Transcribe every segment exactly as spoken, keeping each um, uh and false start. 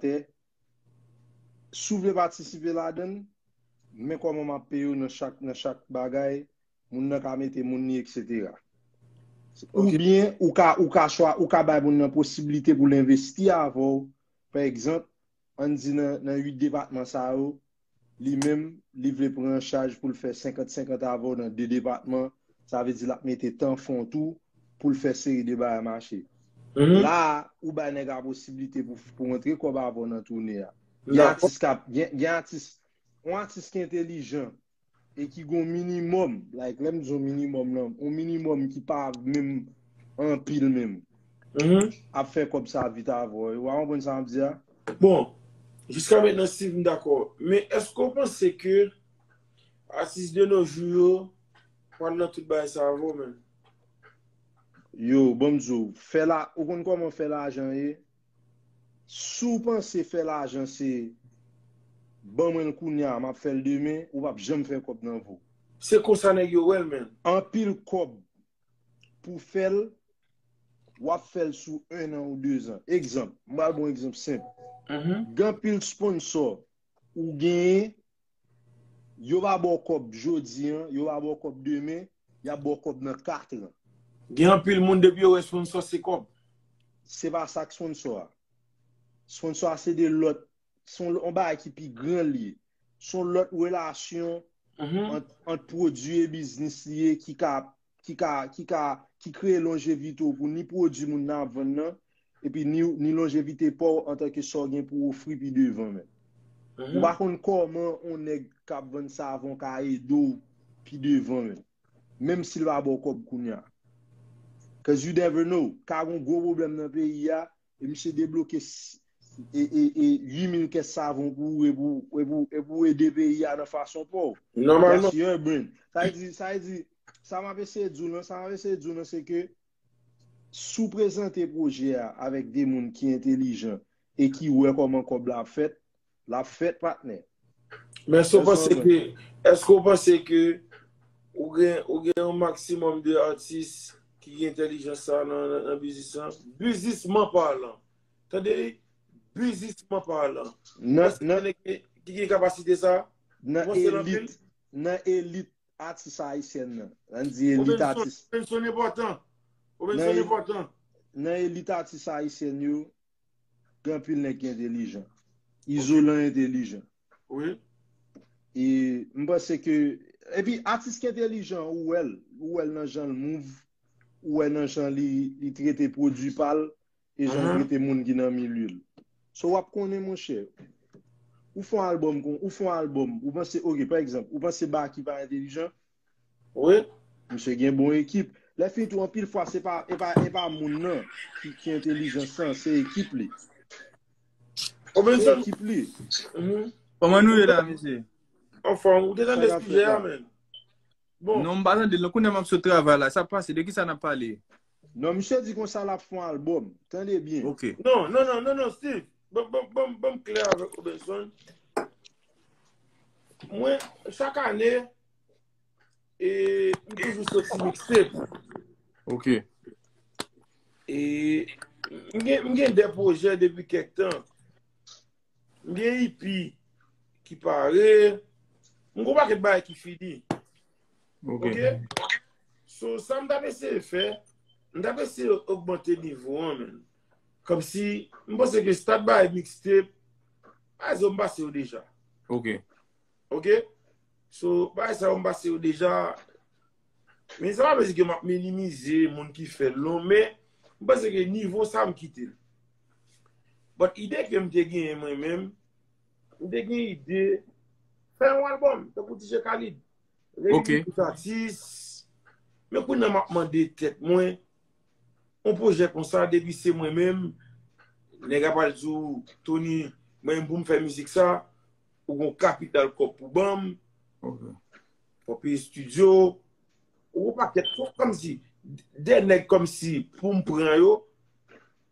tè. Si w vle patisipe ladan l, men kòman m ap peye w nan chak, nan chak bagay, moun nan ka mete moun li, etsetera. Oubyen, ou ka, ou ka chwa, ou ka bay moun nan posiblite pou l envesti avè w. Pa egzanp, ann di nan, nan uit depatman sa yo, li menm, li vle pran an chaj pou l fè senkant senkant avè w nan de depatman. Sa vle di l ap mete tan, fon tou, pou l fè seri de bagay mache. La a, ou bay nèg la posiblite pou, pou rantre kòb avè w nan toune a. Gen atis k ap, gen, gen atis, yon atis ki entelijan, e ki gon minimòm, like, lè m di yon minimòm nan, yon minimòm ki pa menm anpil menm, ap fè kòb sa vit avè w. W a konprann sa m ap di a? Bon, jiska mentnan, Steve, m dakò. Men èske w panse ke atis de nos jours yo pral nan tout bagay sa avè w menm? Yo, ban m di w, fè la, ou konn kòman fè lajan ye? Si w panse fè lajan se ban mwen l kounye a, m ap fè l demen, ou p ap janm fè kòb nan vi w. Se konsa nèg yo wè l, menn. Anpil kòb pou fè l, w ap fè l sou en an ou dezan. Egzanp, m pral ba w egzanp senp. Gen anpil sponsò ou genyen, yo pa ba w kòb jodi an, yo pa ba w kòb demen, y ap ba w kòb nan kat an. Gen anpil moun depi yo wè sponsò se kòb. Se pa sa k sponsò a. Sponsò a se de lòt, se yon, yon bagay ki pi gran li ye. Se yon lòt relasyon ant, ant pwodui e biznis li ye ki ka, ki ka, ki ka, ki kreye lonjevite w pou ni pwodui moun nan ap vann nan, epi ni, ni lonjevite pa w antanke sa w gen pou w ofri pi devan menm. Ou pa konn kòman yon nèg k ap vann savon ka ede w pi devan menm. Menm si l pa ba w kòb kounye a. Cause you never know. Ka gen yon gwo pwoblèm nan peyi a, e misye debloke s- e, e, e uit mil kès savon pou ou e pou, e pou, e pou ede peyi a nan fason pa w. Nòmalman. That's your brain. Sa vle di, sa vle di, sa m ap eseye di w lan, sa m ap eseye di w lan, se ke si w prezante pwojè a avèk de moun ki entelijan e ki wè kòman kòb la ap fèt, l ap fèt, patnè. Men èske w panse ke, èske w panse ke ou gen, ou gen yon maksimòm de atis ki gen entèlijans sa nan, nan, nan biznis lan? Biznisman palan. Tande, biznisman palan. Nan, nan, ki gen kapasite sa? Nan elit, nan elit atis ayisyèn nan. Ann di elit atis. Robinson enpòtan. Robinson enpòtan. Nan elit atis ayisyèn yo, gen anpil nèg ki entelijan. Izolan entelijan. Wi. E m panse ke, epi atis ki entelijan, ou wè l, ou wè l nan jan l move, ou wè nan jan li, li trete pwodui pa l, e jan l trete moun ki nan milye l. So w ap konnen, monchè, ou fè yon albòm, kon, ou fè yon albòm, ou panse, oke, pa egzanp, ou panse Baky pa entelijan? Wi. Misye gen bon ekip. Lè fini tou, anpil fwa, se pa, e pa, e pa moun nan ki, ki entelijans lan, se ekip li. Se ekip li. Kòman nou ye la, mesye? Anfòm, ou te tande sijè a, menn? Bon. Non, m pa tande l. Kounye a m ap sot travay la. Sa k pase? De kisa n ap pale? Non, misye di konsa l ap fè yon albòm. Tande byen. Ok. Non, non, non, non, non, Steve. Ban, ban, ban, ban m klè avèk Robinson. Mwen, chak ane, e, m toujou soti mixtape. Ok. E, m gen, m gen de pwojè depi kèk tan. M gen E P ki pare. M gen yon pakèt bagay ki fini. Ok. So, sa m t ap eseye fè, m t ap eseye ogmante nivo an, menn. Kòmsi, m panse ke start by mixtape, bagay sa yo m pase yo deja. Ok. Ok? So, bagay sa yo m pase yo deja. Men sa pa vle di ke m ap minimize moun ki fè l non, men m panse ke nivo sa m kite l. But ide ke m te genyen mwen menm, m te gen ide fè yon albòm, tankou D J Khaled. Reyini tout atis. Men kounye a m ap mande tèt mwen, yon pwojè konsa, depi se mwen menm, nèg ap al di w, Tony, mwen menm pou m fè mizik sa, ou gon kapital kòb pou ban m. Ok. Fò peye estidyo. Ou gon pakèt, fò kòmsi, de nèg kòmsi pou m pran yo,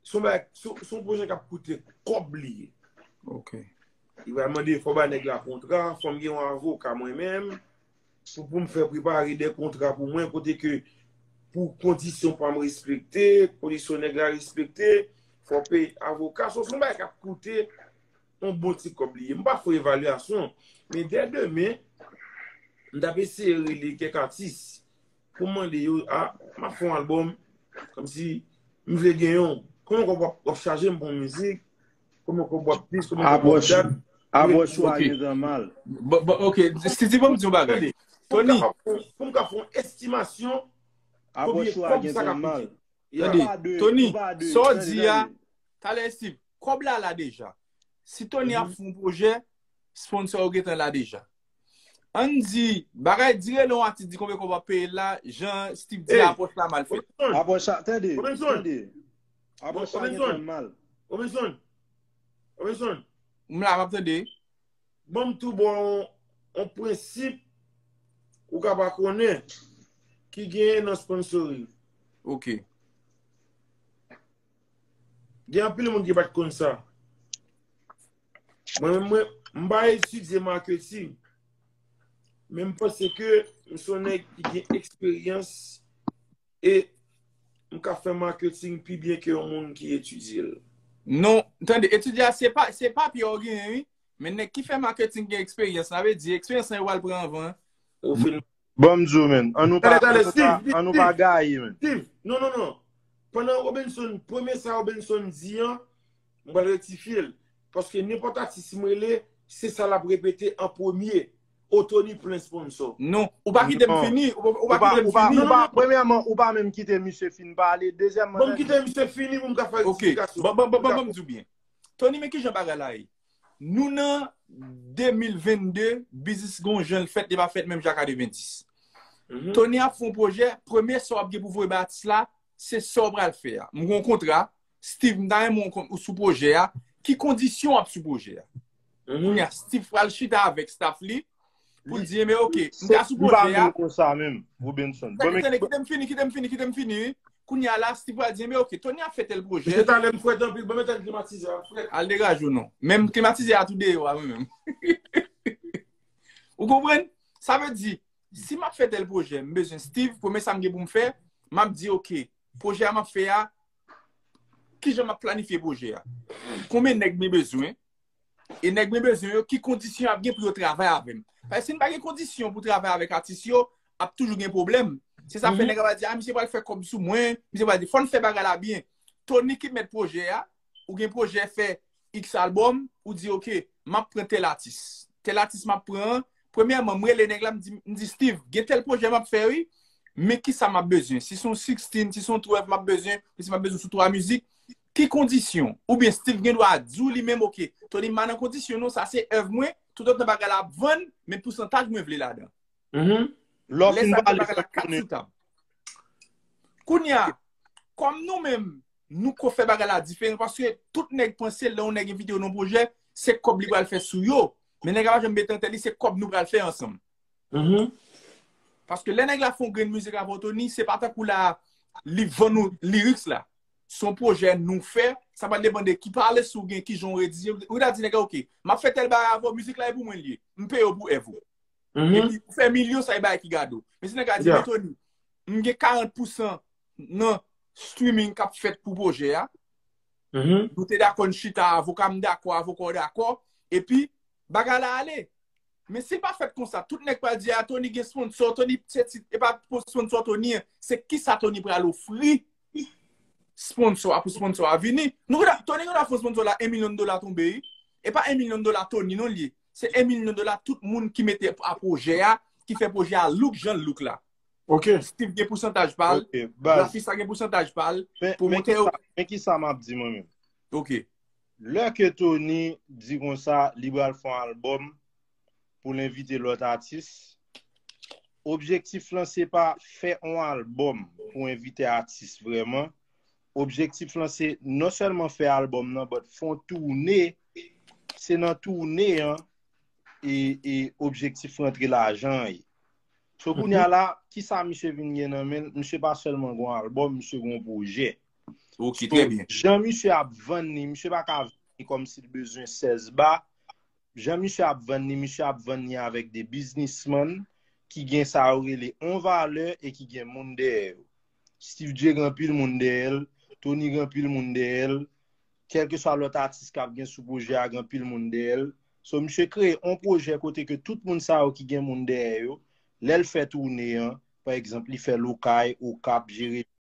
se yon bagay, se, se yon pwojè k ap koute kòb li ye. Ok. Li pral mande fò bay nèg la kontra, fò m gen yon avoka mwen menm. Pou, pou m fè prepare de kontra pou mwen, kote ke pou kondisyon pa m respekte, kondisyon nèg la respekte, fò peye avoka. So, se yon bagay k ap koute yon bon ti kòb li ye. M pa fè evalyasyon, men dè demen, m t ap eseye rele kèk atis pou m mande yo, a, m ap fè yon albòm, kòmsi m vle gen yon, konbyen kòb w ap, w ap chaje m pou yon mizik, konbyen kòb w ap dis, konbyen kòb w ap dat. Apwòch ou a gentan mal. Bon, bon, ok, Steevie, ban m di yon bagay. Tande, pou m ka fè yon estimasyon, apwòch ou a gentan mal. Tande, Tony, sa w di a, talè Steve, kòb la la deja. Si Tony ap fè yon pwojè, sponsò yo gentan la deja. Ann di, bagay di rele yon atis di konbyen kòb w ap peye l la, jan Steve di apwòch la mal fèt. Apwòch la, tande, tande. Apwòch la gentan mal. Robinson, Robinson, M la, m ap tande. Ban m tou ba w yon, yon prensip ou ka pa konnen ki genyen nan sponsoring. Ok. Gen anpil moun ki pa t konn sa. Mwen menm, mwen, m pa etidye marketing. Men m panse ke m se yon nèg ki gen eksperyans e m ka fè marketing pi byen ke yon moun ki etidye l. Non, tande, etidye a se pa, se papye w genyen, wi. Men nèg ki fè marketing gen eksperyans, sa vle di eksperyans lan yo pral pran anvan. Ou fin Ban m di w, menn. An nou pa, Tande, tande, an nou pa, Steve, an nou pa gaye, menn. Steve, non, non, non. Pandan Robinson, premye sa Robinson di an, m pral rektifye l. Paske nenpòt atis m rele, se sa l ap repete an premye. O Tony plen sponsò. Non, ou pa kite m Non. fini, ou pa- ou Ou pa pa, kite m ou pa, fini. ou pa, premyèman, ou pa menm kite misye fin pale. Dezyèmman, Ban m kite misye fini pou m ka fè Ok, eksplikasyon. bon, bon, bon, bon, bon, m di w byen. Tony, men kijan bagay la ye? Nou nan de mil vennde, biznis gon jan l fèt, li pa fèt menm jan katrevenndis. Mhm. Tony ap fè yon pwojè, premye sa w ap gen pou voye bay atis la, se sa w pral fè a. M gon kontra, Steve, m ta renmen w kon- ou sou pwojè a. Ki kondisyon w ap sou pwojè a? Mhm. Kounye a, Steve pral chita avèk staff li pou l di, men ok, m ta sou M pa pwojè a. Menm konsa menm, Robinson. Bon, men- Tande, kite m fini, kite m fini, kite m fini, wi. Kounye a la, Steve pral di, men ok, Tony ap fè tèl pwojè. Misye talè m frèt anpil, ban m etann klimatizè a, frèt. Al degaje w non. Menm klimatizè a tou deyò a, mwen menm. Ou konprann? Sa vle di, si m ap fè tèl pwojè, m bezwen Steve, premye sa m gen pou m fè, m ap di, ok, pwojè a m ap fè a, kijan m ap planifye pwojè a? Konbyen nèg m bezwen? E nèg mwen bezwen yo, ki kondisyon y ap gen pou yo travay avè m? Paske si n pa gen kondisyon pou travay avèk atis yo, ap toujou gen pwoblèm. Se sa fè nèg yo ap di, a, misye pral fè kòb sou mwen, misye pral di, fò n fè bagay la byen. Tony ki mèt pwojè a, ou gen pwojè fè X albòm, ou di, ok, m ap pran tèl atis. Tèl atis m ap pran an, premyèman, m rele nèg la, m di, m di, Steve, gen tèl pwojè m ap fè, wi, men kisa m ap bezwen? Si se yon sixteen, si se yon twelve m ap bezwen, si m ap bezwen sou twa mizik, ki kondisyon? Oubyen Steve gen dwa di w li menm, ok, Tony, m pa nan kondisyon non, sa se èv mwen, toutotan bagay la ap vann, men pousantaj mwen vle ladan. Lè w fin pale bagay la kat sou tab. Kounye a, kòm nou menm, nou ko fè bagay la diferan, paske tout nèg panse lè yon nèg envite yo nan pwojè, se kòb li pral fè sou yo. Men nèg la pa janm mete nan tèt li, se kòb nou pral fè ansanm. Paske lè nèg la fè yon grenn mizik avè w, Tony, se pa tankou la, li vann ou lyrics la. Se yon pwojè nou fè, sa pral depann de ki pale si w gen, kijan w redije. Ou ta di nèg la, ok, m ap fè tèl bagay avè w, mizik la e pou mwen l ye. M peye w pou èv ou. Epi ou fè milyon, sa e bagay ki gade w. Men si nèg la di, men Tony, m gen karant pousan nan streaming k ap fèt pou pwojè a. Nou te dakò n chita, avoka m dakò, avoka w dakò. Epi, bagay la ale. Men si l pa fèt konsa, tout nèg pral di, a, Tony gen sponsò, Tony se ti, e pa pou sponsò Tony an, se kisa Tony pral ofri sponsò a pou sponsò a vini. Nou, Tony gen dwa fè sponsò la, en milyon dola tonbe, wi. E pa en milyon dola Tony non l ye. Se en milyon dola tout moun ki mete a pwojè a, ki fè pwojè a look jan l look la. Ok. Steve gen pousantaj pa l, Ok, baz. Grafis la gen pousantaj pa l, Men, men pwomotè yo. Kisa, men kisa m ap di mwen menm? Ok. Lè ke Tony di konsa, li pral fè yon albòm pou l envite lòt atis, objektif lan se pa fè yon albòm pou envite atis vrèman. Objektif lan se non sèlman fè albòm nan, but fè yon toune, se nan toune an e, e objektif rantre lajan an ye. So kounye a la, kisa misye vin gen nan men l? Misye pa sèlman gen yon albòm, misye gen yon pwojè. Ok, trè byen. Jan misye ap vann li, misye pa ka vann li kòmsi l bezwen sèz ba. Jan misye ap vann li, misye ap vann li avèk de biznismann ki gen sa yo rele yon valè e ki gen moun dèyè yo. Steve J gen anpil moun dèyè l, Tony gen anpil moun dèyè l, kèlkeswa lòt atis k ap gen sou pwojè a, gen anpil moun dèyè l. So, misye kreye yon pwojè kote ke tout moun sa yo ki gen moun dèyè yo, lè l fè toune an, pa egzanp, li fè Lokay, Okap, Jeremi,